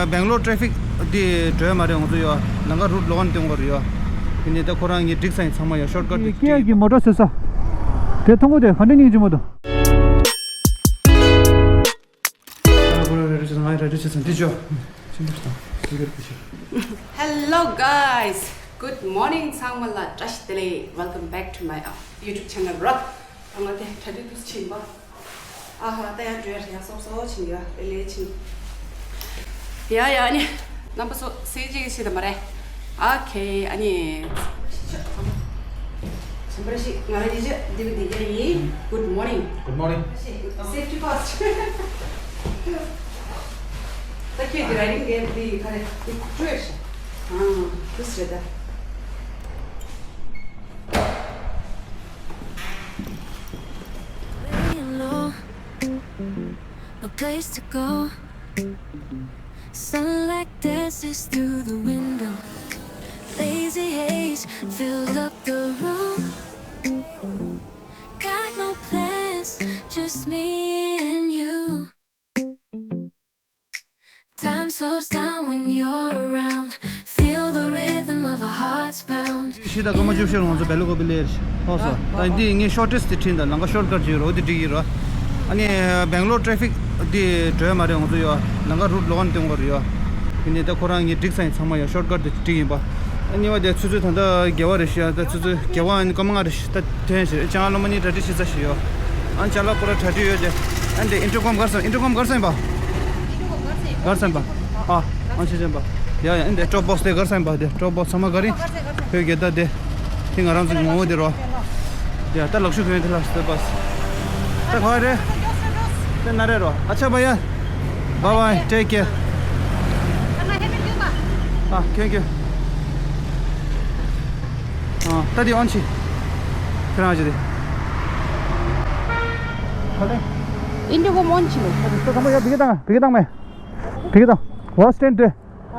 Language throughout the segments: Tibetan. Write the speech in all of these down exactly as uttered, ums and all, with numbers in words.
སྦེང་ལོར་ཊེ་ཕིག་འདི་འགྲོ་ཡ་མ་རེད། ང་ཚོ་ཡོ་ལམ་ཁ་རུཊ་ལོག་ནས་སྟོན་དགོས་རེད་ཡོ། ཡིན་ནའི་ད་ཁོ་རང་ངས་འགྲིག་ས་ཡིན། ཚང་མ་ཡོ་ཤོར་ཀཊ་དེ་སྐད་ཀྱི་མོ་ཊ་བཟོས་ས་དེ་མཐོང་གོ། དེ་ག་འདྲ་སྙིང་རྗེ་མོ་འདུག Hello guys, good morning. ཚང་མ་ལ་བཀྲ་ཤིས་བདེ་ལེགས། Welcome back to my uh, YouTube channel ར། ད་ང་དེ་གྲ་སྒྲིག་དུ་ཕྱིན་པ། ཨ་ཧ། ད་ཡང་འགྲོ་ཡ་ཡ་སོག་སོག་ཕྱིན་ཡ་ལེ་ལེ་ཕྱིན། ཡ་ཡ། ཨ་ནི་རྣམ་པ་ཚོ་སེ་ཅིག་ཤེས་ད་མ་རེད། ཨ་ཁེ། ཨ་ནི་བྱམས་པ་རེ་ཞིག་ང་རང་ཉིད་ཅག་འདི་བི་འདི་རྒྱ་ཡིན། Good morning. Good morning. Safety first. ད་ཁྱོད་ཀྱི་ར་རིང་གས་འདི་ག་རེ་འདི་ཁུག་ཀྲོ་ཡོད་ཤག་ཨང་དུ་སྲེད་ད། Laying low, no place to go. Sunlight dances through the window. Lazy haze filled up the room. Got no plans, just me and you. Time slows down when you're around. Feel the rhythm of our hearts bound. ཤི་ད་སྐར་མ་བཅུ་བཞི་ལ་ང་ཚོ་བེ་ལུ་ཀོ་བི་ལེར་ཧོ་སོ། ད་འདི་ངས་ཤོར་ཊེ་སི་ཊི་ཁྲིད་ད། ལམ་ཁ་ཤོར་ཀཊ་ཅིག་ཡོད་རོ། འདི་འགྲིག་གི་རོ། ཨ་ནི་སྦེང་ལོར་ཊེ་ཕིག་འདི་འགྲོ་ཡ་མ་རེད། ང་ཚོ་ཡོ་ལམ་ཁ་རུཊ་ལོག་ནས་སྟོན་དགོས་རེད་ཡོ། ཡིན་ནའི་ད་ཁོ་རང་ངས་འགྲིག་ས་ཡིན། ཚང་མ་ཡོ་ཤོར་ཀཊ་དེ་འགྲིག་ཡིན་པ། ཨ་ནི་བ་དེ་ཆུ་ཚོད་ད་ལྟ་བརྒྱད་པ་རེད་ཤག་ད་ཆུ་ཚོད་བརྒྱད་པ་ཨ་ནི་སྐར་མ་ལྔ་རེད་ཤག་ད་ཐོན་ཞིག་རེད། ཅང་ལོ་མ་ནི་གྲ་སྒྲིག་བྱེད་ས་ཞིག་ཡོ། ཨ་ཅ་ལག་པུ་ར་གྲ་སྒྲིག་ཡོད་དེ། ཨ་འདི་ཨིན་ཊར་ཀོམ་གར་སོང་། ཨིན་ཊར་ཀོམ་གར་སོང་ཡིན་པ། གར་སོང་ཡིན་པ། ཨ་ཨ་ཅེ་ཅེ་ཡིན་པ། ཡ་ཡ། ཨ་འདི་ཌོབ་བོག་སི་དེ་གར་སོང་ཡིན་པ། དེ་ཌོབ་བོག་སི་ཚང་མ་ག་རེ་ཡིན། ཁོས་གེ་ད་དེ་དེ་ང་རང་ཚོའི་ངོ་བོ་དེ་རོ། ཡ་ད་ལག་ཤུ་གོན་དེ་ལ་སྟེ་པས། ད་ག་རེ། དེ་ན་རེ་རོ། ཨ་ཆ་བ་ཡ། Bye bye, take care. ཨ་ཁྱོད་ཁྱོད། ཨ་ད་དེ་ཨོན་ཆི། ཁྱོད་རང་ཆི་དེ། ཨིན་ཊར་ཀོམ་ཨོན་ཆི་ལོ། ད་ཚང་མ་ཡ་བི་གེ་དང་བི་གེ་དང་མེ། བི་གེ་དང་། What's ten day?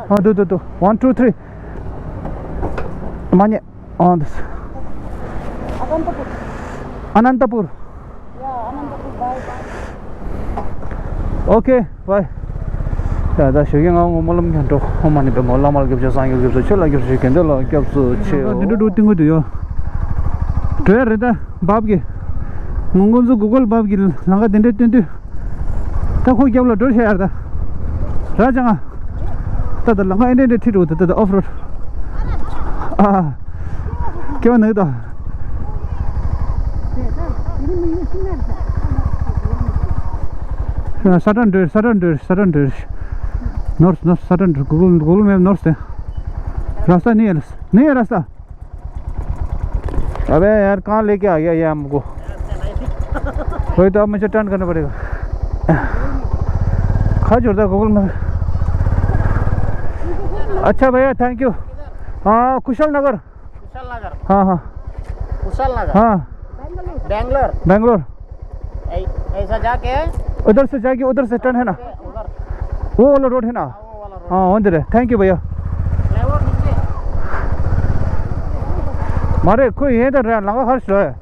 ཨ་འདུག་འདུག་འདུག One, two, three. མ་ཉེ། ཨ་འདུག Anantapur. Yeah, Anantapur. Bye, bye. Okay, bye. ད་ད་ཞོགས་ཀྱི་ང་ངོ་སྨོན་ལམ་མཁན་འགྲོ། ཨོཾ་མ་ཎི་པདྨེ་ཧཱུྃ། བླ་མ་ལ་སྐྱབས་ཆེ། སངས་རྒྱས་སྐྱབས་ཆེ། ཆོས་ལ་སྐྱབས་ཆེ། དགེ་འདུན་ལ་སྐྱབས་སུ་མཆིའོ། འདི་འདྲ་འགྲོ་ཏིང་ངོ་དུ་ཡོ། འགྲོ་ཡ་རེད་ད་བབ་གི། ང་ཁོང་ཚོ་གུ་གལ་བབ་གི་ལམ་ཁ་དེ་འདྲ་སྟོན་དུས། ད་ཁོ་རྒྱབ་ལ་འགྲོ་ཤ་ཡར་ད། ར་ཅང་ཨ། ད་ད་ལམ་ཁ་ཨེ་འདྲ་འདྲ་ཁྲིད་འགྲོ་ད་ད་ད་ཨོཕ་རོཌ། ཨ། སྐྱེ་བ་ནག་ད། ས་ཁྲ་འགྲོ་ས་ཁྲ་འགྲོ་ས་ཁྲ་འགྲོ། ནོར་ནོར་ས་ཁྲ་འགྲོ། གུ་གལ་གུ་གལ་མེབ་ནོར་སྟེ། ར་ས་ནི་ཡ་ལ་ནི་ཡ་ར་ས། अबे यार, कहाँ लेके आ गया ये हमको? वही तो, अब मुझे टर्न करना पड़ेगा। खा जुड़ता गूगल में। अच्छा भैया, थैंक यू। हाँ, कुशल नगर। कुशल नगर। हाँ, हाँ। कुशल नगर। हाँ। बेंगलोर। बेंगलोर। ऐ-, ऐसा जाके उधर से जाके, उधर से टर्न है ना? उधर। वो वाला रोड है ना? हाँ, वो वाला रोड। हाँ, उधर है। थैंक यू भैया। फ्लाईओवर नीचे। मारे कोई ये इधर है, लंगा खर्च रहा है।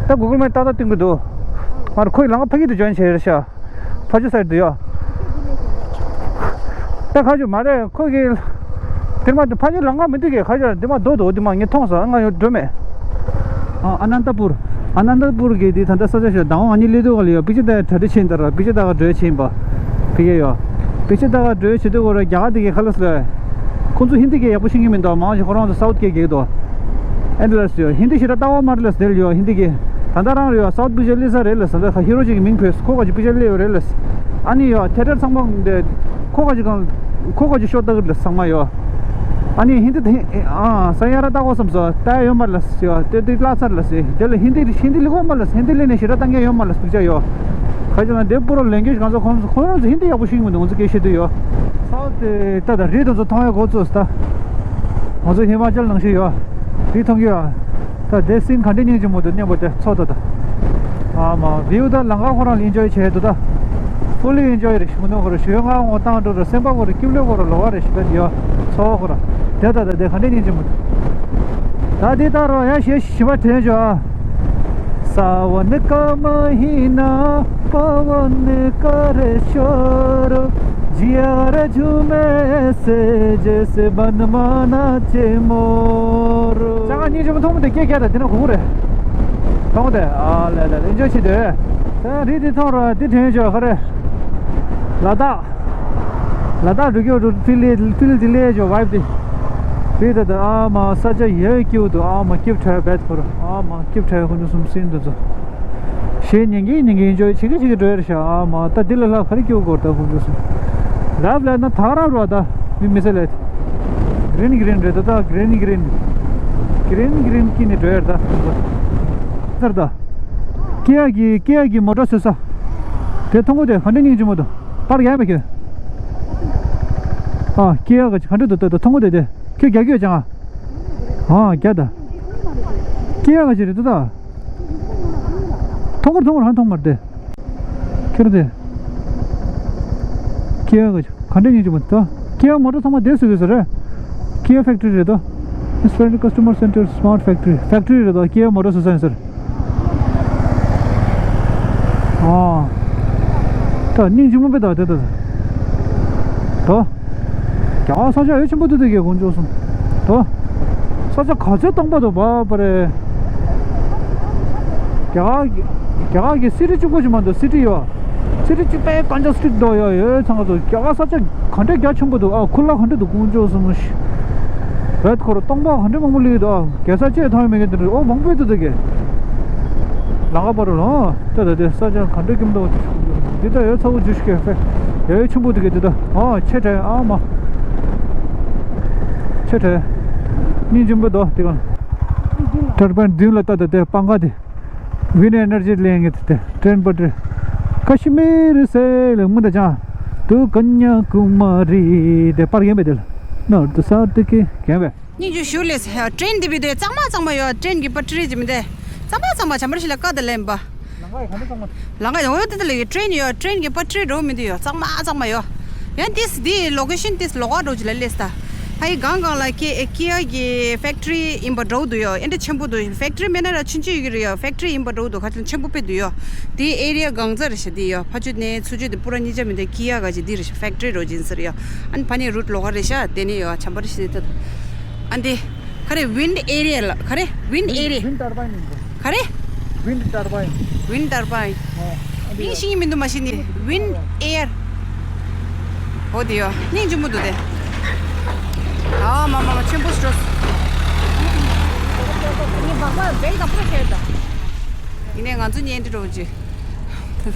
तो गूगल में ताता तिंग दो। मारे कोई लंगा फगी तो ज्वाइन शेयर शा। फजू साइड दियो। ད་ཁ་ཅིག་མ་རེད། ཁོ་གི་དེ་མ་དེ་ཕ་ཉུལ་ལ་ང་མི་འདུག་གི། ཁ་ཅིག་དེ་མ་རྡོ་རྡོ་དེ་མ་ངས་མཐོང་སོང་། ང་ཡོད་འགྲོ་མེད། ཨ་ཨ་ནན་ཏ་པུར། ཨ་ནན་ཏ་པུར་གི་དེ་ད་ལྟ་ས་ཆ་ཞིག་ད་འོང་ང་གཉིས་སླེབས་དུས་ག་ལ་ཡོད། པི་ཅི་ད་གྲ་སྒྲིག་ཕྱིན་ད་ར། པི་ཅི་ད་ག་འགྲོ་ཕྱིན་པ་ཕི་གེ་ཡོད། པི་ཅི་ད་ག་འགྲོ་བྱེད་དུས་ག་ར་རྒྱ་གར་དེ་གི་ཁ་ལ་སོ། ཁོང་ཚོ་ཧིན་དི་གི་ཡག་པོ་ཤེས་ཀྱི་མི་འདུག་མང་ཆེ་ཁོ་རང་ཚོ་སའུཐ་གི་གེག་དོ། ཨེ་འདི་ལ་སོ་ཧིན་དི་ཞེ་དྲག་ལྟ་བ་མ་རེད་ལ་སོ། དེ་ལ་ཡོད་ཧིན་དི་གི། ད་ལྟ་རང་རེད་ཡོད། སའུཐ་པི་ཅི་ལི་ས་རེད་ལ་ས། ད་ཧི་རོ་ཅིག་གི་མིང་ཕུད་ཁོ་ག་ཅིག་པི་ཅི་ལི་ཡོད་རེད་ལ་ས། ཨ་ནི་ཡོད་ཐེ་ཊར་ཚང་མ་འདི་ཁོ་ག་ཅིག་གང་ཁོ་ག་ཅིག་ཤོ་ལྟ་གི་རེད་ལ་ཚང་མ་ཡོད། ཨ་ནི་ཧིན་དི་ད་ཧི་ཨ་ས་ཡ་ར་ལྟ་གོ་བསམ་སོ་ལྟ་ཡ་ཡོད་མ་རེད་ལ་ས་ཡོད། དེ་དེ་བརླག་ཚར་ལ་ས། དེ་ལ་ཧིན་དི་ཧིན་དི་ལི་གོ་མ་རེད་ལ་ས། ཧིན་དི་ལི་ནས་ཞེ་དྲག་ལྟ་མཁན་ཡོད་མ་རེད་ལ་ས། པི་ཅི་ཡོད། ཁ་ཅིག་ན་དེ་པུ་རོ་ལེན་གྱི་གང་ཚོ་ཁོང་ཚོ་ཁོང་རང་ཚོ་ཧིན་དི་ཡག་པོ་ཤེས་ཀྱི་མི་འདུག་ང་ཚོ་སྐད་བཤད་དུས་ཡོད། ས་དེ་ད་ད་རི་དེ་ཚོ་མཐོང་ཡ་གོ་ཚོད་ད། ང་ཚོ་ཧི་མ་ཅལ་ནང་བཞིན་ཡོད། རི་མཐོང་གི་ཡོད། ད་དེ་སིན་ག་འདྲ་སྙིང་རྗེ་མོ་འདུག་མཉམ་པོ་དེ་ཚོ་ད་ད། ཨ་མ་བིའུ་ད་ལམ་ཁ་ཁོ་རང་ལ་ཨིན་ཇོའི་བྱས་འདུག་ད། ཕུལ་ལི་ཨིན་ཇོའི་རེད་ཞུ་ནོ་ཁོ་ར་ཞུ་ཡོད། ང་ངོ་བཏང་འགྲོ་ར་སེམས་པ་ཁོ་ར་སྐྱིབ་ལེ་ཁོ་ར་ལོ་བ་རེད་ཞུ་ད་ཡོད། ཚོ་ཁོ་ར་དེ་ད་ད་དེ་ག་འདྲ་སྙིང་རྗེ་མོ་འདུག་ད་དེ་ད་རོ་ཡ་ཞེ་ཞི་བ་དྲན་བྱོས། सावन का महीना पवन करे शोर। जिया रे झूमे से जैसे बन माना चे मोर। ཅང་སྙིང་རྗེ་མོ། མཐོང་མོ་དེ་སྐད་རྒྱག་དང་། དེ་ན་གོ་གོ་རེད། མཐོང་མོ་དེ། ཨ་ལེ་ལེ་ལེ། འཇོ་ཆི་དེ། ད་རི་དེ་མཐོང་ར་དེ་དྲན་བྱོས་ག་རེ། ལ་དྭགས། ལ་དྭགས་འགྲོ་རྒྱུ་འགྲོ། ཕི་ལི་ཕི་ལི་དེ་ལས་བྱོས། ཝའིབ་དེ། རི་དེ་ད་ཨ་མ་ས་ཆ་ཡོད་སྐྱིད་འདུག་ཨ་མ་སྐྱིད་བྲལ་བེད་ཁོ་ར། ཨ་མ་སྐྱིད་བྲལ། ཁོ་ཚོ་གསུམ་སྲིན་དུ་ཚོ། ཞེས་ཉན་གྱིན་ཉན་གྱིན་འཇོ་ཆི་གི་ཆི་གི་འགྲོ་ཡར་ཤག་ཨ་མ་ད་འདི་ལ་ལྷག་ག་རེ་སྐྱིད་གོ་ད་ཁོ་ཚོ་གསུམ། ལབ་ལབ་ན་ཐག་རབ་རོ། ད་མི་མི་ཚེ་ལས། གི་རིན་གི་རིན་རེད་ད། ད་གི་རིན་གི་རིན། གི་རིན་གི་རིན་སྐྱིད་ནས་འགྲོ་ཡར་ད། ཚར་ད། ཀི་ཡ་གི་ཀི་ཡ་གི་མོ་ཊ་བཟོ་ས། དེ་མཐོང་གོ་དེ་ག་འདྲ་སྙིང་རྗེ་མོ་འདུག་པར་ཡང་མེད་ཁྱོད། ཨ་ཀི་ཡ་ག་ག་འདྲ་འདུག་ད་ད་མཐོང་གོ་དེ་དེ་ཁྱོད་རྒྱག་རྒྱུ་ཡོད་ཅང་ཨ། ཨ་རྒྱག་ད། ཀི་ཡ་ག་ཅི་རེད་ད་ད། མཐོང་གོ་མཐོང་གོ་ཧ་མཐོང་མར་དེ། ཁྱོད་རང་དེ། ཀི་ཡ་ག་ག་འདྲ་སྙིང་རྗེ་མོ་འདུག་ད། ཀི་ཡ་མོ་ཊ་ཚང་མ་དེ་བཟོ་གི་ཟེར། ཀི་ཡ་ཕེག་ཊི་རི་རེད་དོ། It's friendly customer center smart factory. ཕེག་ཊི་རི་རེད་དོ། ཀི་ཡ་མོ་ཊ་བཟོ་ས་ཡིན་ཟེར། ཨ། ད་སྙིང་རྗེ་མོ་དཔེ་ད་དེ་ད། ད། རྒྱ་གར་ས་ཆ་ཡོད་ཆེན་པོ་འདུག་དེ་གའི་དཀོན་མཆོག་གསུམ། ད། ས་ཆ་ག་ཚོད་སྟོང་པ་འདུག་པ་པ་རེད། རྒྱ་གར་གྱི་རྒྱ་གར་གྱི་སི་ཊི་གཅིག་པོ་ཞིག་མ་འདུག་སི་ཊི་ཡོད། སི་ཊི་གཅིག་པའི་གང་ཅག་སི་ཊི་འདུག་ཡོད་ཡོད་ཚང་ག་ཚོ་རྒྱ་གར་ས་ཆ་ག་འདྲ་རྒྱ་ཆེན་པོ་འདུག་ཨ་ཁུ་ལ་ག་འདྲ་འདུག་དཀོན་མཆོག་གསུམ། བེད་ཁོ་ར་སྟོང་པ་ག་འདྲ་མང་པོ་སླེབས་འདུག་ཨ་རྒྱལ་ས་ཅེས་མཐོང་ཡ་མེད་མཁན་དེ་འདྲ། ཨོ་མང་པོ་འདུག་དེ་གའི། ལང་ཀ་པ་རུ་ལ་ཨ་ད་ད་དེ་ས་ཆ་ག་འདྲ་ཁྱིམ་འདུག་འདི་ད་ཡོད་ཚ་བོ་ཇུ་ཤི་ཀེ་ཧྥེ་ཡོད་ཆེན་པོ་དེ་གའི་འདི་ད་ཨ་ཆེ་དྲགས་ཨ་མ་ཆེ་དྲགས་སྙིང་རྗེ་མོ་འདུག་དེ་ག་ལ་ཏར་པན་མདུན་ལ་ལྟ་ད་དེ་པང་ཁ་དེ། Wind energy ལེན་གི་དེ་ཀྲེན་པ་ཏྲི། ཀ་ཤི་མིར་སེ་ལ་མུ་ད་ཅང་། དུ་ཀ་ཉ་ཀུ་མ་རི་དེ་པར་གན་པའི་དེ་ལ། ནོར་དུ་ས་ཏི་ཀི་གན་པའི། སྙིང་རྗེ་ཞུ་ལེ་སེ། ཀྲེན་དེ་བི་དེ་གཙང་མ་གཙང་མ་ཡོད། ཀྲེན་གི་པ་ཏྲི་ཇི་མི་དེ་གཙང་མ་གཙང་མ་བྱམས་པར་ཞིག་ལ་ཀ་དེ་ལེན་པ། ལང་ཀ་ཡི་ག་འདྲ་གཙང་མ། ལང་ཀ་ཡི་འོ་དེ་དེ་ལ་ཡི་ཀྲེན་ཡོད། ཀྲེན་གི་པ་ཏྲི་རོ་མི་དེ་ཡོད། གཙང་མ་གཙང་མ་ཡོད། ཡང་ཏིས་འདི་ལོ་ཀེ་ཤན་ཏིས་ལོགས་ཀ་འགྲོ་ཅི་ལ་ལེས་ད། ཕ་ཡི་གང་གང་ལ་ཀི་ཀི་ཡ་གི་ཕེག་ཏྲི་ཡིན་པ་འགྲོ་འདུག་ཡོ། ཨེ་འདྲ་ཆེན་པོ་འདུག་ཕེག་ཏྲི་མེད་ན་ར་ཆུང་ཆུང་ཡོད་ཀྱི་རེད་ཡོ། ཕེག་ཏྲི་ཡིན་པ་འགྲོ་འདུག་ཁ་ཆེན་ཆེན་པོ་དཔེ་འདུག་ཡོ། དེ་ཨེ་རི་ཡ་གང་ཚ་རེད་ཤག་འདི་ཡོ། ཕ་ཆུ་ནས་ཚུ་ཆུ་དེ་པུ་ར་གཉིས་ཆ་མི་འདུག་ཀི་ཡ་ག་ཅི་འདི་རེད་ཤག་ཕེག་ཏྲི་རོ་ཇིན་ཟེར་ཡོ། ཨན་ཕ་ནི་རུ་ཊི་ལོགས་ཀ་རེད་ཤག་དེ་ནས་ཡོ་བྱམས་པ་རེད་ཤག་དེ་ད། ཨན་དེ། ག་རེ། ཝིན་ཌི་ཨེ་རི་ཡ་ལ་ག་རེ། ཝིན་ཌི་ཨེ་རི་ཡ། ཝིན་ཌི་ཊར་བའིན་ཡིན་པ། ག་རེ། ཝིན་ཌི་ཊར་བའིན། ཝིན་ཌི་ཊར་བའིན། ཨོ། ཨ་འདི་ཡ། ཤིང་མི་འདུག་མ་ཤི་ནི། ཝིན་ཌི་ཨེར། ཨོ་དེ་ཡོ། སྙིང་རྗེ་མོ་འདུག་དེ། ཨ་མ་མ་མ་ཆེན་པོ་སི་ཊོ་སི། ཡིན་ནའི་ང་ཚོ་ཉན་འདི་འགྲོ་རྒྱུ།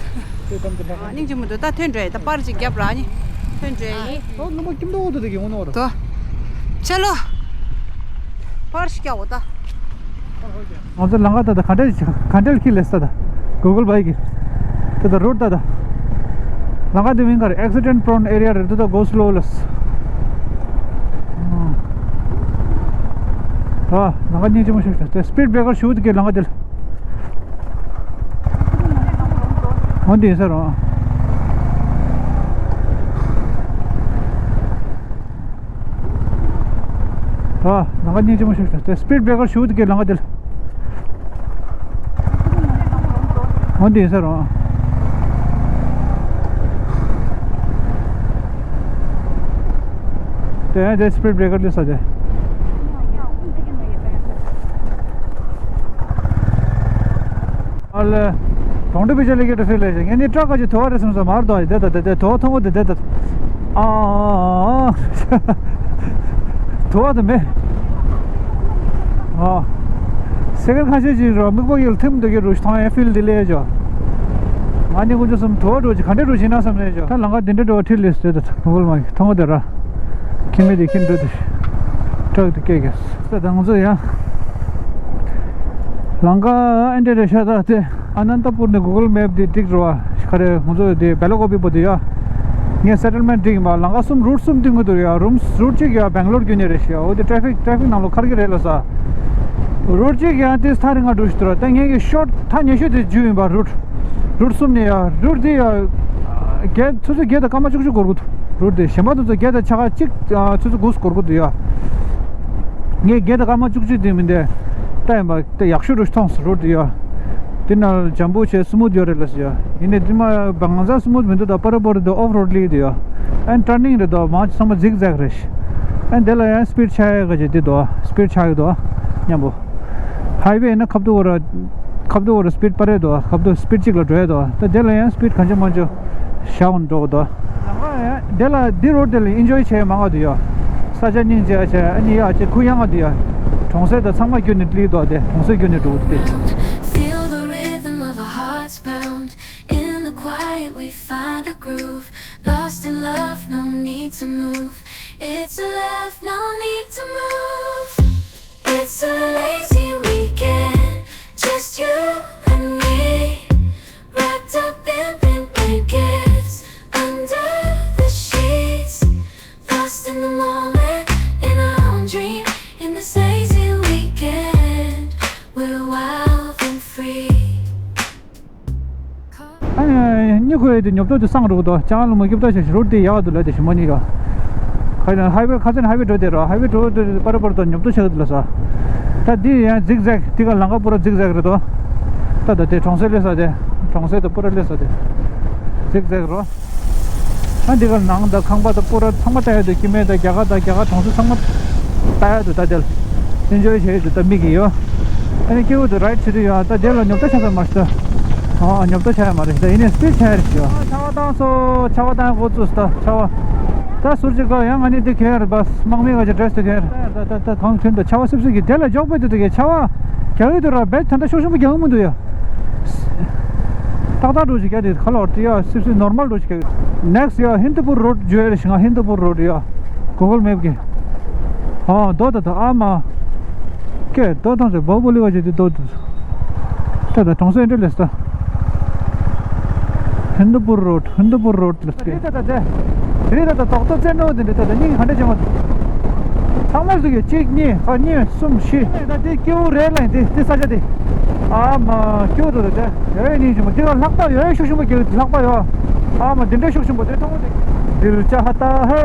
སྙིང་རྗེ་མོ་འདུག་ད་ཐོན་འགྲོ་ཡ། ད་པར་ཅིག་རྒྱབ་ར་ནི། ཐོན་འགྲོ་ཡ་ཡིན། ཨོ་ནུ་མ་ཁྱིམ་ཐོག་ཏུ་དེ་གི་འོ་ནོ་ར། དོ། ཆ་ལོ། པར་ཞིག་རྒྱག་འོ་ད། ང་ཚོ་ལང་ཀ་ད་ད་ག་འདྲ་ག་འདྲ་ཁྱི་ལས་ས་ད། གུ་གལ་བྷའི་གི། ད་ད་རོ་ཌི་ད་ད། ལང་ཀ་དེ་མིན་ག་རེ། ཨེག་སི་ཌེན་ཊི་པྲོན་ཨེ་རི་ཡ་རེད། ད་ད་གོ་སི་ལོ་ལེ་སི། ཨ། ལང་ཀ་སྙིང་རྗེ་མོ་ཞིག་ད། དེ་སི་པིཌ་བྷེ་རེ་ཀར་ཞུ་དེ་གི་ལང་ཀ་དེ་ལ། འོ་འདི་ཡིན་ས་རོ། ཨ། ལང་ཀ་སྙིང་རྗེ་མོ་ཞིག་ད། དེ་སི་པིཌ་བྷེ་རེ་ཀར་ཞུ་དེ་གི་ལང་ཀ་དེ་ལ། འོ་འདི་ཡིན་ས་རོ། དེ་དེ་སི་པིཌ་བྷེ་རེ་ཀར་དེ་ས་དེ། ཨ་ལེ། གྲོང་སྡེ་པའི་ཆ་ལས་ཀྱི་ཏྲ་ཕིག་ལས་ཀྱི་ངས་ནི་ཏྲག་ག་ཅིག་དུ་བ་རེད་བསམ་སོང་མར་དོ་དེ་ད་དེ་དེ་དུ་བ་མཐོང་གོ་དེ་དེ་ད། ཨ། དུ་བ་དེ་མེད། ཨ། སེ་ཀེན་ཁ་ཤས་ཅིག་རོ་མིག་པོ་ཡིལ་ཐིམ་དུ་གི་རུ་མཐོང་ཡ་ཕིལ་དེ་ལས་ཅོ། ང་ནི་ཀུན་ཅོ་སུམ་དུ་བ་འགྲོ་ཅི་ག་འདྲ་འགྲོ་ཅི་ན་བསམ་ནས་ཅོ། ད་ལང་ཀ་དེ་འདྲ་འགྲོ་བ་ཁྲིད་ལས་སྟེ་ད་ནོ་བལ་མ་གི་མཐོང་གོ་དེ་ར། ཁྱིམ་མི་དེ་ཁྱིམ་འགྲོ་དེ། ཏྲག་དེ་སྐད་གེ། ད་དང་ཚོ་ཡ། ལང་ཀ་ཨེ་འདྲ་རེད་ཤག་ད་དེ། ཨ་ནན་ཏ་པུར་ནས་གུ་གལ་མེབ་དེ་ཏིག་རོ་བ། ག་རེ་ང་ཚོ་དེ་བེ་ལ་ཀོ་པི་པོ་དེ་ཡ། ངས་སེ་ཊལ་མེན་ཊི་འགྲིག་ཡིན་པ། ལང་ཀ་གསུམ་རུ་ཊི་གསུམ་དེ་ངོས་དུ་ཡ། རུམ་རུ་ཊི་གཅིག་ཡ་བེང་ལོར་བརྒྱུད་ནས་རེད་ཤག་འོ་དེ་ཏྲ་ཕིག་ཏྲ་ཕིག་ནང་ལོ་ཁར་གི་རེད་ལ་ས། རུ་ཊི་གཅིག་ཡ་དེ་ཐག་རིང་ང་འགྲོ་ཞིག་འདུག་ར། ད་ངས་གི་ཤོར་ཐག་ཉེ་ཤོས་དེ་བརྒྱུད་ཡིན་པ་རུ་ཊི། རུ་ཊི་གསུམ་ནས་ཡ། རུ་ཊི་དེ་ཡ། བརྒྱད་ཆུ་ཚོད་བརྒྱད་དང་སྐར་མ་བཅུ་གཅིག་འགོར་གི་འདུག་རུ་ཊི་དེ་གཞན་པ་དེ་ཚོ་བརྒྱད་དང་ཕྱེད་ཀ་གཅིག་ཆུ་ཚོད་དགུ་འགོར་གི་འདུག་ཡ། ངས་བརྒྱད་དང་སྐར་མ་བཅུ་གཅིག་དེ་མི་འདས། ད་ཡིན་པ་ད་ཡག་ཤོས་རུ་མཐོང་སོང་རུ་ཊི་དེ་ཡ། དེ་ན་ཇམ་པོ་བྱས་སི་མུ་ཐི་ཡོད་རེད་ལ་ཟེར་ཡ། ཡིན་ནའི་དེ་མ་གང་ཟག་སི་མུ་ཐི་མི་འདུག་ད་པ་ར་པོ་རི་དེ་ཨོཕ་རོཌ་ལི་དེ་ཡ། ཨན་ཊར་ནིང་རེད་དོ། མང་ཆེ་ཚང་མ་ཛིག་ཛེག་རེད། ཨན་དེ་ལ་ཡང་སི་པིཌ་ཆག་ཡག་ག་ཅིག་དེ་དོ། སི་པིཌ་ཆག་གི་དོ། མཉམ་པོ། ཧའི་ཝེ་ཡིན་ན་ཁ་ཐུག་ར། ཁ་ཐུག་ར་སི་པིཌ་སྤར་ཡག་དོ། ཁ་ཐུག་སི་པིཌ་གཅིག་ལ་འགྲོ་ཡག་དོ། ད་དེ་ལ་ཡང་སི་པིཌ་གང་ཆེ་མང་ཆེ་བཞག་འོང་འགྲོ་གི་དོ། ལམ་ཁ་ཡང་དེ་ལ་འདི་རོཌ་དེ་ལ་ཨིན་ཇོའི་བྱེད་མང་ག་དུ་ཡོད། ས་ཆ་སྙིང་རྗེ་ཆེ། ཨ་ནི་ཡག་ཆེ། ཁུ་ཡངས་ག་དུ་ཡོད། གྲོང་གསེབ་དང་ཚང་མ་བརྒྱུད་ནས་སླེབས་དོ། དེ་གྲོང་གསེབ་བརྒྱུད་ནས་འགྲོ་གི་དེ། Feel the rhythm of our hearts pound. In the quiet we find a groove. Lost in love, no need to move. It's a love, no need to move. It's a lazy weekend, just you and me. Wrapped up in pink blankets, under the sheets. Lost in the moment, in our own dream. In this lazy weekend, we're wild and free. ཨ་ནི་སྨྱུ་གུ་ཡོད་དུས་ཉོབ་ཏོ་དེ་སངས་འགྲོ་གི་འདུག་ཅང་ལ་མ་སྐྱོབ་ད་ཆ་ཞིག་རོ་དེ་ཡག་འདུག་ལ། དེ་ཞིམ་མོ་གཉིས་ཀ། ཁ་ཧའི་ཝེ་ཁ་སང་ཧའི་ཝེ་འགྲོ་དེ་རོ། ཧའི་ཝེ་འགྲོ་དུས་པར་པར་དུ་ཉོབ་ཏོ་ཆགས་འདུག་ལ་ས། ད་འདི་ཡང་ཛིག་ཛེག་དེ་ག་ལམ་ཁ་པུ་ར་ཛིག་ཛེག་རེད་དོ། ད་ད་དེ་གྲོང་གསེབ་སླེབས་ས་དེ། གྲོང་གསེབ་དང་པུ་ར་སླེབས་ས་དེ། ཛིག་ཛེག་རོ། ཨ་འདི་ག་ནང་དང་ཁང་པ་དང་པུ་ར་ཚང་མ་ལྟ་ཡ་འདུག་སྐྱེ་དམན་དང་རྒྱ་གར་དང་རྒྱ་གར་གྲོང་གསེབ་ཚང་མ་ལྟ་ཡ་འདུག་ད་དེ་ལ་ཨེན་ཇོའི་བྱེད་ཡ་འདུག་ད་མིག་གིས་ཡོད། ཨ་ནི་སྐྱེ་བོ་དེ་རའིཌ་བྱེད་དུ་ཡོད། ད་དེ་ལ་ཉོབ་ཏོ་ཆགས་ས་མ་རེད་ད། ཨ་ཉོབ་ཏོ་ཆགས་ཡ་མ་རེད་ད། ཡིན་ནའི་སི་པིཌ་ཆགས་ཡ་རེད་ཡོད། ཆར་པ་བཏང་སོང་། ཆར་པ་བཏང་འགོ་བཙུགས་སོང་ད་ཆར་པ། ད་ཟུར་གཅིག་ག་ཡང་ང་ནི་འདི་གྱོན་ཡ་རེད་པ། དམག་མི་ག་ཅིག་ཌི་རེ་སི་དེ་གྱོན་ཡ་རེད། ད་ད་ད་གང་གྱོན་ད་ཆར་པ་སིབ་སིབ་ཀྱི་དེ་ལ་འཇོག་པའི་དུས་དེ་གའི་ཆར་པ་རྒྱག་ཡོད་དུ་ར་བེད་ད་ད་ཤུགས་ཆེན་པོ་རྒྱག་གི་མི་འདུག་ཡ། ཏག་ཏག་འགྲོ་ཞིག་རྒྱག་དེ་ཁ་ལོ་ཏི་ཡ་སིབ་སིབ་ནོར་མལ་འགྲོ་ཞིག་རྒྱག་ནེག་སི་ཡ་ཧིན་དུ་པུར་རོཌ་བརྗོད་རེ་ཞིག་ང་ཧིན་དུ་པུར་རོཌ་ཡ། གུ་གལ་མེབ་གི། ཨོ་དོ་ད་ད་ཨ་མ། ཀེ་དོ་དང་ཟེ་བོ་བོ་ལི་བ་ཞིག་དེ་དོ་དོ། ད་ད་གྲོང་གསེབ་འདྲ་ལས་ད། ཧིན་དུ་པུར་རོཌ་ཧིན་དུ་པུར་རོཌ་ལ་རེད་ད་ད་དེ། རེད་ད་ད་དོག་ཏོ་བཙན་འགྲོ་དེ་འདྲ་ད་ད་སྙིང་ག་འདྲ་བྱེད་མ་ཐུབ། ཚང་མ་ཟུག་གི་གཅིག་གཉིས་ཁ་གཉིས་གསུམ་བཞི། ད་དེ་སྐྱེ་བོ་རེད་ལ་དེ་དེ་ས་ཆ་དེ། ཨ་མ་སྐྱོ་དོ་ད་དེ། ཡོད་སྙིང་རྗེ་མོ་དེ་ལ་ལྷགས་པ་ཡོད་ཤུགས་ཆེན་པོ་སྐྱེ་ལྷགས་པ་ཡོད། ཨ་མ་དེ་འདྲ་ཤུགས་ཆེན་པོ་དེ་མཐོང་བ་དེ། दिल चाहता है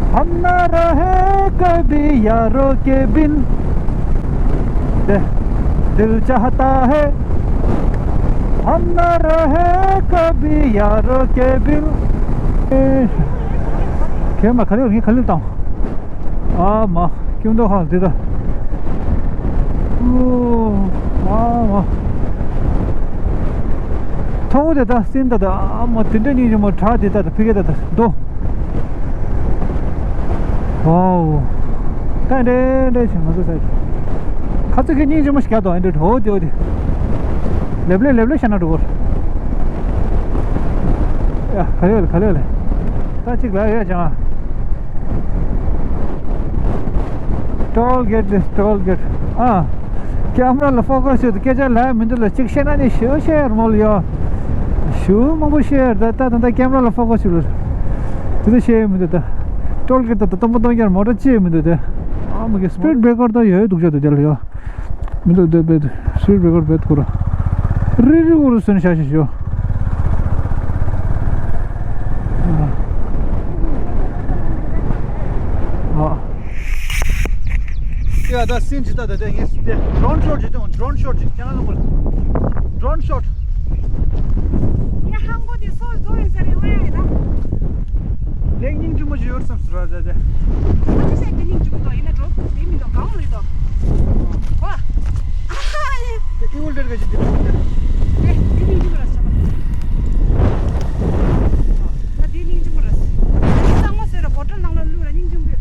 हम ना रहे कभी यारों के बिन। दे- दिल चाहता है हम ना रहे कभी यारों के बिन। ཁྱེད་མ་ག་ལེར་ངས་ག་ལེར་བཏང་། ཨ་མ་སྐྱོན་འདུག་ཧ་འདི་ད། ཨོ། ཨ་མ། ཐོག་དེ་ད་སིན་ད་ད་ཨ་མ་དེ་འདྲ་སྙིང་རྗེ་མོ་དྲག་དེ་ད་ད་ཕི་གེ་ད་ད་དོ། ཝའོ། ད་འདྲེ་འདྲེ་ཞིག་ང་ཚོ་ས་ཁ་ཚིག་གི་སྙིང་རྗེ་མོ་ཞིག་རྒྱག་དོ་ཨེ་འདྲེ་འགྲོ་དེ་འོ་དེ། ལེབ་ལེ་ལེབ་ལེ་ཤ་ན་འགྲོ་གོ། ཡ་ག་ལེ་ག་ལེ་ལེ། ད་ཅིག་ལ་ཡོད་ཅང་། ཊོལ་གེ་ཊི་རེད། ཊོལ་གེ་ཊི། ཨ། ཀེམ་ར་ལ་ཕོ་ཀས་བྱེད་དུ་སྐད་ཆ་ལབ་མི་འདུག་ལ་གཅིག་བཤད་ན་ནི་ཞུ་བཤད་མོལ་ཡོད། ཞུ་མང་པོ་བཤད་ད་ད་ད་ད་ཀེམ་ར་ལ་ཕོ་ཀས་བྱེད་ལ། དེ་ཚོ་བཤད་མི་འདུག་ད། ཊོལ་གེ་ཊི་ད་ད་སྟོང་པ་སྟོང་རྒྱར་མོ་ཊ་ཅི་མི་འདུག་ད། ཨ་མ་གི་སི་པིཌ་བྷེ་རེ་ཀར་ད་ཡོད་འདུག་ཅག་ཏུ་དེ་ལ་ཡོད། མི་འདུག་དེ་བེད་སུར་བེ་གར་བེད་ཁོ་ར། རི་རི་འུ་རུ་སོན་ཤ་ཤ་ཤོ། ཨ། ཡ་ད་སིན་ཇི་ད་ད་ད་ངས་སི་ཏེ་ཌོ་རོན་ཤོཊ་ཇི་ཏེ་ཌོ་རོན་ཤོཊ་ཇི་ཅང་ལ་མོལ། ཌོ་རོན་ཤོཊ། ཡ་ཧང་གོ་དེ་སོ་ཟོ་ཡིན་ས་རེད་ཝེ་ད། ལེགས་སྙིང་རྗེ་མོ་ཞིག་ཡོད་བསམ་སོང་ར་ད་ད། ཁ་ཆེ་ཟེར་གི་སྙིང་རྗེ་མོ་དང་ཡིན་ན་འགྲོ་དགོས་ཟེར་མི་འདུག་གང་རེད་དོ། ཨོ། ཨ་ཧ་ཡེ། དེ་ཨི་ཝལ་ཌར་ག་ཅི་དེ་རེད། དེ་དེ་སྙིང་རྗེ་མོ་ར་ས་པ། ད་དེ་སྙིང་རྗེ་མོ་ར་ས། དེ་གཙང་མ་ཟེར་ར་བོ་ཊལ་ནང་ལ་བླུགས་ར་སྙིང་རྗེ་མོ་རེད།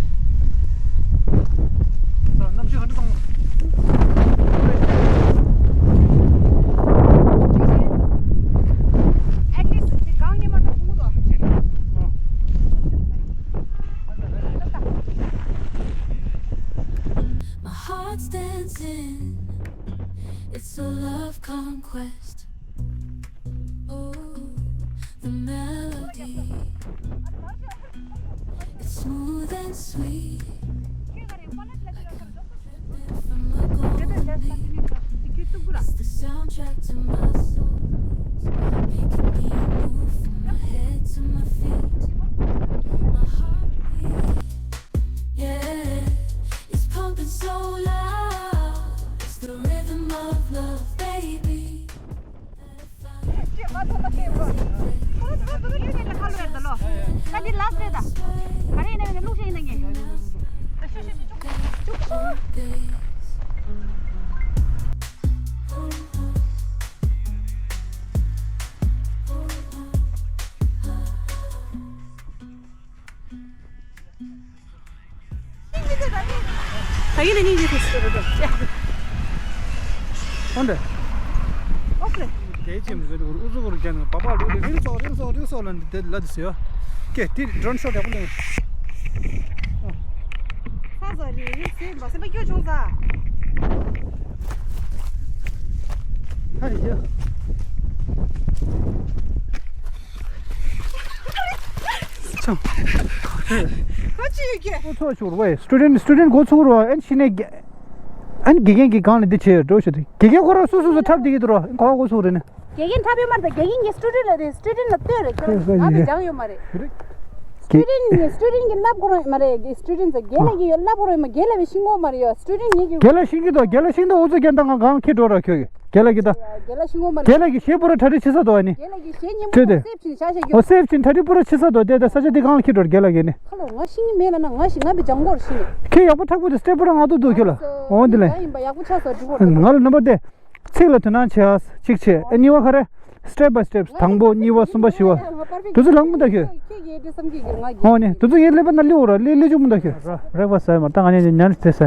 ད་གནམ་གཤིས་ག་འདྲ་བཏང་། At least དེ་གང་ཉི་མ་ད་ཕུང་གི་འདུག My heart's dancing, it's a love conquest. Oh, the melody, it's smooth and sweet. From my golden beat, it's the soundtrack to my soul, making me move from my head to my feet. My heartbeat, yeah, it's pumping so loud. It's the rhythm of love, baby. ད་འདི་ལ་ ད་ཡིན་ན་ནི་ཡིན་ཏེ་སོ་རོ་རོ། ཧོན་ཏེ། ཨོ་ཁེ། དེ་ཅི་མི་དགོས་འུ་ཚོ་གོར་ཀྱང་པ་པ་རུ་རིང་སོ་རིང་སོ་རིང་སོ་ལ་འདི་དེ་ལ་དེ་སེ་ཡོ། ཀེ་དེ་ཌོ་རོན་ཤོ་ཊི་ཡག་པོ་འདུག་ས་ས་རི་རི་སེ་མ་སེ་མ་སྐྱོ་བྱུང་ས། ཧ་ཡ། ཆང་། ཨ་ཅི་ཡོད་ཀྱི། ཁོ་ཚོ་ཞུ་རོགས། སི་ཊུ་ཌེན་སི་ཊུ་ཌེན་འགོ་ཚུགས་རོགས། ཨན་ཤི་ནས་ཨན་དགེ་རྒན་གྱི་སྒང་ལ་འདི་བྱས་འགྲོ་ཤོད་དེ། དགེ་རྒན་ཁོ་རང་སོ་སོ་སོ་འཁྲབ་བསྡད་ཀྱི་འདུག་རོགས། ཁོ་འགོ་ཚུགས་རེད་ནས། དགེ་རྒན་འཁྲབ་ཡོད་མ་རེད། ད་དགེ་རྒན་གྱིས་སི་ཊུ་ཌེན་ལ་རེད། སི་ཊུ་ཌེན་ལ་ལྟོས་རེད། ཁྱོད་ང་ལ་སྦྱང་ཡོད་མ་རེད། སི་ཊུ་ཌེན་གྱིས་སི་ཊུ་ཌེན་གྱིས་བསླབ་དགོས་རང་མ་རེད། སི་ཊུ་ཌེན་ཚོ་རྒན་ལགས་ཀྱིས་ཡོད་བསླབ་དགོས་རང་མ། རྒན་ལགས་བས་ཤེས་ཀྱི་ཡོད་མ་རེད་ཡོད། སི་ཊུ་ཌེན་ངེད་ཀྱི། རྒན་ལགས་ཤེས་ཀྱི་འདུག་རྒན་ལགས་ཤེས་ཀྱི་འདུག་འུ་ཚོ་རྒན་ད་ང་གང་ཁྱེར་འགྲོ་ར་ཁྱོད་ཀྱིས། རྒན་ལགས་ཀྱིས་ད། རྒན་ལགས་ཤེས་ཀྱི་ཡོད་མ་རེད། རྒན་ལགས་ཀྱིས་གཞས་པོ་ར་གྲ་སྒྲིག་བྱེད་ས་འདུག་ཨ་ནི། རྒན་ལགས་ཀྱིས་གཞས་སྙན་པོ་ཁྱོད་དེ། སེབ་བྱས་ནས་ཤ་ཤ་ཀྱི། ཨོ་སེབ་བྱས་གྲ་སྒྲིག་པོ་ར་བྱེད་ས་འདུག་དེ་ད་ས་ཆ་དེ་གང་ཁྱེར་འགྲོ་ར་རྒན་ལགས་ཀྱིས་ནི། ཁ་ལོ་ང་ཤེས་ཀྱི་མེད་ལ་ན་ང་ཤེས། ང་བས་སྦྱང་དགོས་ར་ཤེས་ནས། ཁྱེད་ཡག་པོ་མཁྲེགས་པོ་དེ་སི་ཊེབ་པོ་ར་ང་ཏོག་ཏོག་ཁྱོད་ལ། ཨོ་འདི་ལ། ང་ཡིན་པ་ཡག་པོ་ཆགས་སོ་འགྲིག་གོ། ང་ལ་ནམ་བར་དེ། ཚིག་ལ་དོ་སྣང་བྱེད་ཨ། གཅིག་བྱས། ཨ་གཉིས་པ་ག་རེ། སི་ཊེབ་བྷའི་སི་ཊེབ། དང་པོ་གཉིས་པ་གསུམ་པ་བཞི་པ། དེ་ཚོ་ལངས་མི་འདུག་ཁྱོད། ཧོ་ནི་དེ་ཚོ་ངའི་ཀླད་པ་ན་སླེབས་འོ་ར། སླེབས་སླེབས་བཅུག་མི་འདུག་ཁྱོད། རེག་པ་ཟ་ཡོད་མ་རེད། ད་ང་གཉིས་ཉན་དེ་ཟ།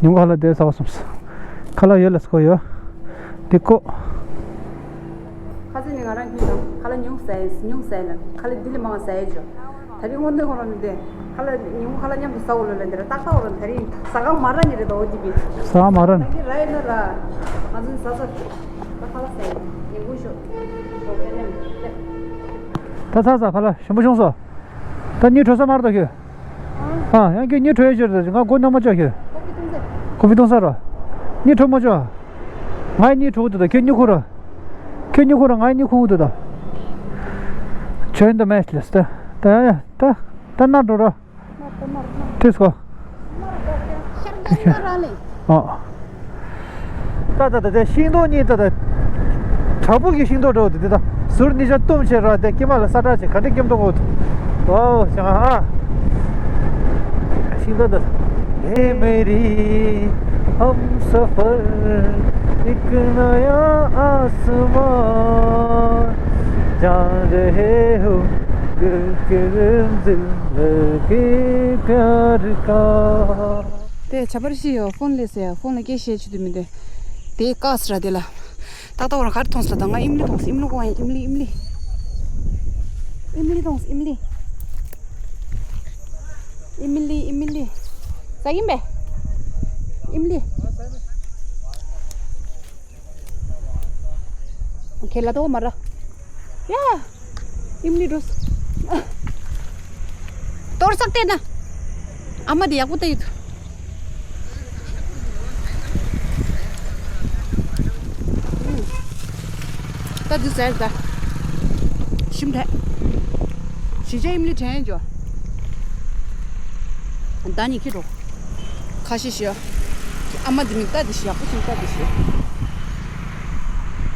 ཉིན་གུང་ཁ་ལག་དེ་ཟ་བ་སོང་། ཁ་ལག་ཡོད་ལ་སྐོ་ཡོད། དེ་ཀོ། ཁ་སང་ནས་ང་རང་ཁྱོད་དང་ཁ་ལག་ཉུང་ཟ་ཡིན། ཉུང་ཟ་ཡིན་ལ་ཁ་ལག་འདི་ལས་མང་ཟ་ཡིན་ཅོ། ད་རིང་སྔོན་འདོན་ཁོ་རང་མི་བདེ། ཁ་ལག་ཉིན་གུང་ཁ་ལག་མཉམ་དུ་ཟ་འོ་ལོ་ལ་འདི་ར་ཏག་ཏག་འོ་ར། ད་རིང་ཟ་ཁང་མ་ར་ནི་རེད་ད། འོ་དེ་གི་ཟ་ཁང་མ་ར་ནི། ད་གི་ར་ཡིན་ན་ར། ང་ཚོ་ཟ་ཟ། ད་ཁ་ལག་ཟ་ཡིན། ཉིན་གུང་ཞོགས་ཞོགས་ཀས་མཉམ་དུ། ད་ཟ་ཟ། ཁ་ལག་ཞིམ་པོ་བྱུང་སོང་། ད་གཉིད་བྲོ་ས་མ་རེད་ད་ཁྱོད། ཨ་ཡང་ཁྱོད་གཉིད་བྲོ་ཡོད་ཅོ་རེད། ང་སྒོ་རྙོག་མ་ཅོ་ཁྱོད། ཀོ་ཕི་བཏུང་ས་ར། གཉིད་བྲོ་མ་ཅོ། ང་ཡི་གཉིད་བྲོ་གི་འདུག་ད་ཁྱོད་གཉིད་ཁུག་ར། ཁྱོད་གཉིད་ཁུག་ར། ང་ཡི་གཉིད་ཁུག་གི་འདུག་ད། ཇོ་ཡིན་ད་མེད་ལེ་སི་ད། ད་ད་ད་ན་འགྲོ་ར། ཏིས་ཀོ། ཨོ། ད་ད་ད་ད་ཤིང་ཏོག་གཉིས་ད་ད། བྲག་ཕུག་གི་ཤིང་ཏོག་འདྲ་བོ་དེ་དེ་ད། ཟུར་གཉིས་ཆ་བཏུམ་བྱས་ར། དེ་སྐྱེས་མ་ལ་ས་བཀྲ་བྱས་ག་འདྲ་སྐྱེ་མདོག་གོ། ཝའོ་ཤང་ཧ། ཤིང་ཏོག་ད། ཧེ་མེ་རི་ཧམ་ས་ཕར་ཨིག་ནཡ་ཨ་ས་མ་ཇང་རེ་ཧེ་ཧུ་གུ་གུ་རུ་ཛུ་ལ་གི་པྱར་ཀ། དེ་ཆ་པར་ཤི་ཡོ། ཕོན་ལས་ཟེར། ཕོན་ལ་སྐད་བཤད་ཆུ་དུ་མི་འདུག་དེ་ཀ་སི་ར་དེ་ལ། ཏག་ཏག་འོ་རང་ག་རེ་མཐོང་སོང་། ད་ང་ཨིམ་ལི་མཐོང་སོང་། ཨིམ་ལི་ཀོ་ཨིམ་ལི་ཨིམ་ལི། ཨིམ་ལི་མཐོང་སོང་། ཨིམ་ལི། ཨིམ་ལི་ཨིམ་ལི། ཟ་གིན་པས། ཨིམ་ལི། ཁྱེད་ལ་ཏོག་མ་ར། ཡ། ཨིམ་ལི་འགྲོ། གཏོར་ཟག་བལྟས་ན། ཨ་མ་དེ་ཡག་པོ་བལྟས་ཡོད། ད་འདི་ཟས་ད། ཞིམ་དྲགས། གཞིས་ཆགས་ཨིམ་ལི་དྲན་འཇོ། ད་ནི་ཁྱི་འགྲོ། ཁ་ཤས་ཤིག་ཨ་མ་འདི་མི་ལྟ་འདི་ཤི། ཡག་པོ་ཞིག་ལྟ་འདི་ཤི།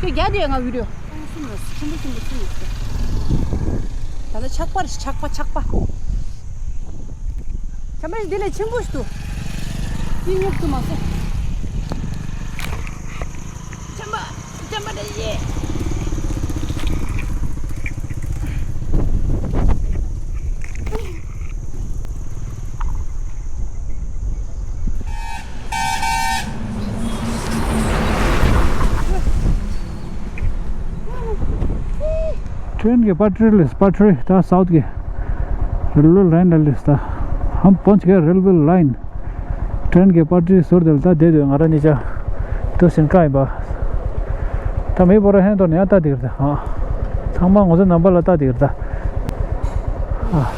ཁྱོད་རྒྱ་དེ་ང་བི་ཌིའོ། ཆེན་པོ་ཆེན་པོ་ཆེན་པོ། ད་ལྟ་ཆག་པ་རེད། ཆག་པ་ཆག་པ། ཆམ་པ་འདི་ལས་ཆེན་པོ་ཞིག་འདུག་འདི་ཉོབ་ཏུ་མ་སོང་། ཆམ་པ། ཆམ་པ་འདྲ་ཡེ། ཁྲེན་གྱི་པ་ཊི་རི་ལས། པ་ཊི་རི་ད་སའུཐ་གི་རེལ་ཝེ་ལ་ཡིན་ལ་ལས་ད། ཧམ་པོན་ཆི་གི་རེལ་ཝེ་ལ་ཡིན། ཁྲེན་གྱི་པ་ཊི་རི་ཟུར་དེ་ལ་ད་བསྡད་དུས་ང་རང་གཉིས་ཆ་དུ་སིན་ཀ་ཡིན་པ། ད་མི་བོ་ར་ཧན་ཏོ་ནི་ཡ་ད་དེ་གི་རེད། ཨ། ཚང་མ་ང་ཚོ་ནང་པ་ལ་ལྟ་དེ་གི་རེད་ད། ཨ།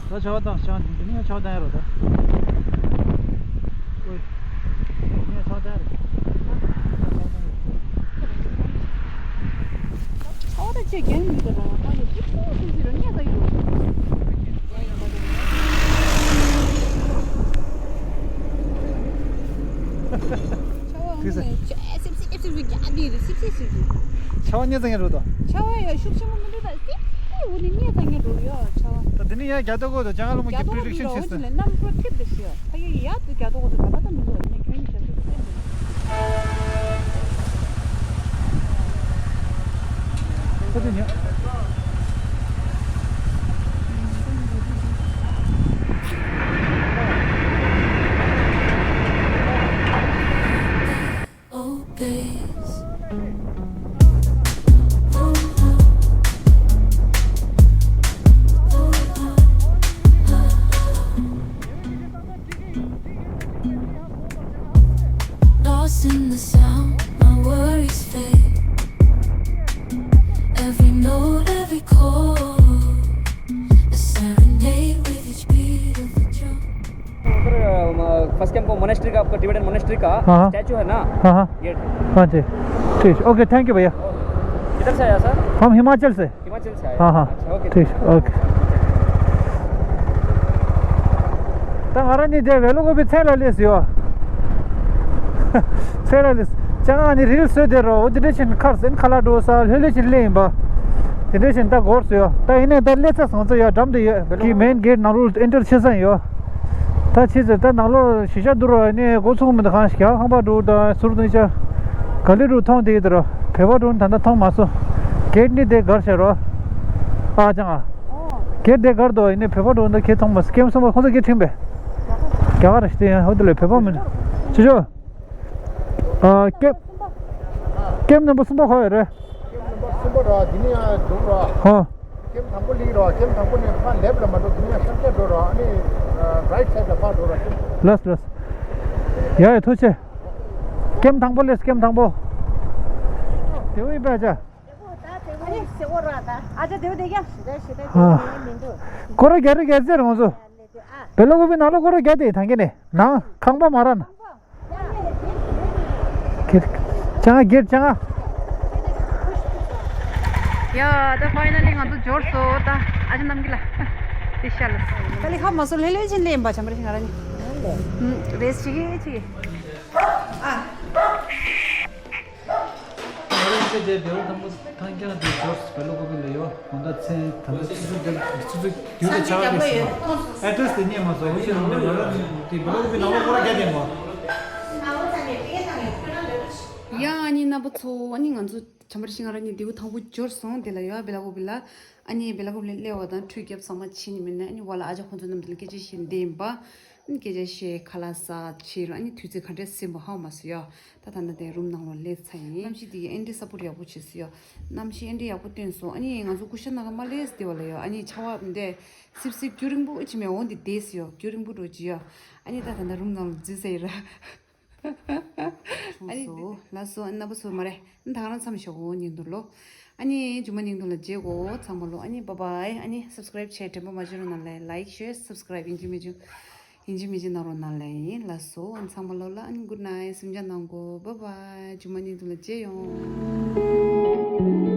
ད་ཆར་པ་བཏང་། ཆར་པ་འདི་ནས་ཆར་པ་བཏང་ཡ་རོ་ད། ཨོའི། འདི་ནས་ཆར་པ་བཏང་ཡ་རེད། ཅེས་རྒན་ཡོད་དེ་རང་ཡང་ཕ་ཡོད་ཅིག་ཏུ་སུ་ཟེར་རོ་ཉལ་ས་ཡོད། ཆ་བ་ཐིག་སེ། ཨ་ནི་ཅེས་སིབ་སིབ་སིབ་སིབ་རྒྱག་དེ་རེད་སིབ་སིབ་སིབ་སིབ། ཆ་བ་ཉལ་ས་ངན་རུ་དོ། ཆ་བ་ཡ་ཤུགས་ཆེན་པོ་མི་འདུག་ད་སིབ་སིབ་འུ་ནི་ཉལ་ས་ངན་རུ་ཡ་ཆ་བ། ད་དེ་ནི་ཡ་རྒྱ་ཏོ་གོ་དོ་ཅང་ལོ་མོ་གི་རྒྱ་ཏོ་པི་རི་ཌིག་ཤན་ཆེ་ས། རྒྱ་ཏོ་གོ་དོ་ད་ལྟ་ད་མི་འདུག་ཡིན་ན་ཁྱོད་ནི་ཞབས་ཞུ་དེ་བསྟན་འདུག Lost in the sound, my worries fade. Every note, every chord, a serenade with each beat of the drum. उधर, अ, first camp को मोनेस्ट्री का, आपका Tibetan monastery का हाँ। स्टैचू है ना? हाँ, हाँ। ये। हाँ जी। ठीक, ओके, थैंक यू भैया। किधर से आया सर? हम हिमाचल से। हिमाचल से आया? हाँ, हाँ। अच्छा, ओके। ठीक, ओके। ད་ང་རང་ནི་དེ་བེ་ལོ་ཀོ་པི་ཚལ་ལ་སླེབས་ཡོད། ཚལ་ལ་སླེབས། ཅང་ཨ་ནི་རིལ་བཟོས་དེ་རོ། འོ་དེ་འདྲ་ཕྱིན་ཁར་སེན་ཁ་ལག་འགྲོ་ས་ལྷོད་ལྷོད་ཕྱིན་སླེབས་ཡིན་པ། དེ་འདྲ་ཕྱིན་ད་འགོར་སོང་ཡོད། ད་ཡིན་ནའི་ད་སླེབས་ཚར་སོང་ཚོ་ཡོད། འགྲམ་དུ་ཡོད། བེ་ལོ་ཀོ་པི་མེན་གེ་ཊི་ནང་ལོགས་ཨེན་ཊར་བྱེད་ས་ཡོད། ད་ཕྱིས་ཚེ་ད་ནང་ལོགས་གཞིས་ཆགས་འདུག་རོགས་ནས་འགོ་ཚུགས་མི་འདུག་གང་ཞིག་ཁང་པ་འགྲོ་དང་ཟུར་དུ་ཆ་ག་ལེ་འགྲོ་མཐོང་དེ་ཡོད་དོ། བོད་པ་འགྲོ་ད་ལྟ་མཐོང་མ་སོང་། གེ་ཊི་ནི་དེ་སྒར་བྱས་རོགས། ཨ་ཅང་ཨ། གེ་ཊི་དེ་སྒར་དོ་ཡིན་ནས་བོད་པ་འགྲོ་ད་གེ་མཐོང་མ་སོང་། ཀེམ་གསུམ་པ་ཁོང་ཚོ་གེ་ཊི་ཁྲིམས་པས། རྒྱ་གར་ཞིག་དེ་ཡང་ཧོ་དེ་ལས་བོད་པ་མིན། ཅི་ཅོ། ཨ་ཀེམ། ཀེམ་ནམ་པར་གསུམ་པ་ཁོ་ཡོད་རེད། ཀེམ་ནམ་པར་གསུམ་པ་ར་འདི་ནས་ཡང་འགྲོ་ར། ཧོ། ཀེམ་དང་པོ་ལིག་རོ། ཀེམ་དང་པོ་ནས་ཕར་ལེབ་ལ་མ་འགྲོ། དེ་ནས་ཤར་རྒྱག་འགྲོ་རོ། ཨ་ནི་རའིཊ་སའིཌ་ལ་ཕར་འགྲོ་རོ། ཀེམ། ལགས་ལགས། ཡ་ཡ་ཐུགས་ཆེ། ཀེམ་དང་པོ་ལེས་ཀེམ་དང་པོ། དེ་བས་པ་ཅ། ཨ་ཅག་དེ་བས་དེ་ཀྱང་། ཧ། ཀོ་ར་རྒྱ་རི་རྒྱ་རྩེ་རང་ཚོ། བེ་ལ་ཀུ་པི་ནང་ལོ་ཀོ་ར་རྒྱ་དེ་ཐང་གི་ནས་ནང་ཁང་པ་མ་ར་ན། གེར། ཅང་གེར་ཅང་། ཡ་ད་ཕའི་ནལ་ལི་ང་ཚོ་འབྱོར་སོང་། ད་ཨ་ཅག་རྣམ་རྒྱལ་ལ་དེ་ཤ་ལ། ད་ལི་ཧ་མ་སོ་ལྷོད་ལྷོད་ཕྱིན་སླེབས་ཡིན་པ། བྱམས་པ་རེ་ཞིག་ང་རང་ནི། ཧུམ། རེས་བྱེད་ཀྱི་བྱེད་ཀྱི། ཨ། ང་རང་ཚོ་དེ་བེའུ་དང་པོ་ཐང་རྐྱང་དེ་འབྱོར་སོང་། བེ་ལ་ཀུ་པི་ལ་ཡོད། དགོང་དག་མཚན་ད་ལྟ་ཆུ་ཚོད་བདུན། ཆུ་ཚོད་བདུན་ལ་ཆ་བ་སླེབས་སོང་། ཨེ་ཌི་རེས་དེ་རྙེད་མ་སོང་། འོ་ཕྱིར་རང་ང་རང་དེ་བེ་ལ་ཀུ་པི་ནང་ལོ་ཀོ་ར་རྒྱ་དེ་མོ། ཡ་ཨ་ནི་རྣམ་པ་ཚོ། ཨ་ནི་ང་ཚོ་བྱམས་པ་རེ་ཞིག་ང་རང་ནི་བེའུ་དང་པོ་འབྱོར་སོང་། དེ་ལ་ཡོད་བེ་ལ་ཀུ་པི་ལ། ཨ་ནི་བེ་ལ་ཀུ་པི་ལ་སླེབས་པ་དང་ཁྲུས་བརྒྱབ་ཚང་མ་ཕྱིན་ནི་མིན་ན། ཨ་ནི་བ་ལ་ཨ་ཅག་ཁོང་ཚོ་རྣམས་དེ་ལ་སྐད་ཆ་བཤད་བསྡད་ཡིན་པ། ཨ་ནི་སྐད་ཆ་བཤད་ཁ་ལག་ཟ་ཕྱིན་ར། ཨ་ནི་དུས་ཚོད་ག་འདྲས་ཟིན་པ་ཧ་མ་སོང་ཡ། ད་ད་ལྟ་དེ་རུམ་ནང་ལ་སླེབས་ཚར་ཡིན། གནམ་གཤིས་དེ་ཨེ་འདྲས་ས་པོ་ཡག་པོ་བྱས་སོང་ཡ། གནམ་གཤིས་ཨེ་འདྲས་ཡག་པོ་བསྟན་སོང་། ཨ་ནི་ང་ཚོ་ཀུ་ཤ་ན་ག་མ་སླེབས་དེ་བ་ལ་ཡ། ཨ་ནི་ཆར་པ་འདི་སིབ་སིབ་རྒྱུན་རིང་པོ་ཅིག་མེད་འོང་དེ་བསྡད་སོང་ཡ། རྒྱུན་རིང་པོ་འགྲོ་གི་ཡ། ཨ་ནི་ད་ད་ལྟ་རུམ་ནང་ལ་འཛུལ་ཚར་ཡིན་ར། ཨ་ནི་ལགས་སོ། ཨ་ནི་རྣམ་པ་ཚོ་མ་རེད། ཨ་ནི་ད་ག་རང་མཚམས་བཞག་གོ་ཉིན་དུ་ལོ། ཨ་ནི་ཇུ་མ་ཉིན་དུ་ལ་མཇལ་གོ་ཚང་མ་ལོ། ཨ་ནི་བཱའི་བཱའི། ཨ་ནི་སབ་སི་ཀ་རབ་བྱས་དྲན་པ་མ་བརྗེད་རོགས་གནང་ལེ། ལའིཀ་ཤེར་སབ་སི་ཀ་རབ་ཡིན་གཅིག་མིན་གཅིག་ཡིན་གཅིག་མིན་གཅིག་གནང་རོགས་གནང་ལེ། ཡིན། ལགས་སོ། ཨ་ནི་ཚང་མ་ལོ་ལ་ཨ་ནི་གུཌ་ནའིཊ། སེམས་ཅག་གནང་གོ། བཱའི་བཱའི། ཇུ་མ་ཉིན་དུ་ལ་མཇལ་ཡོང་།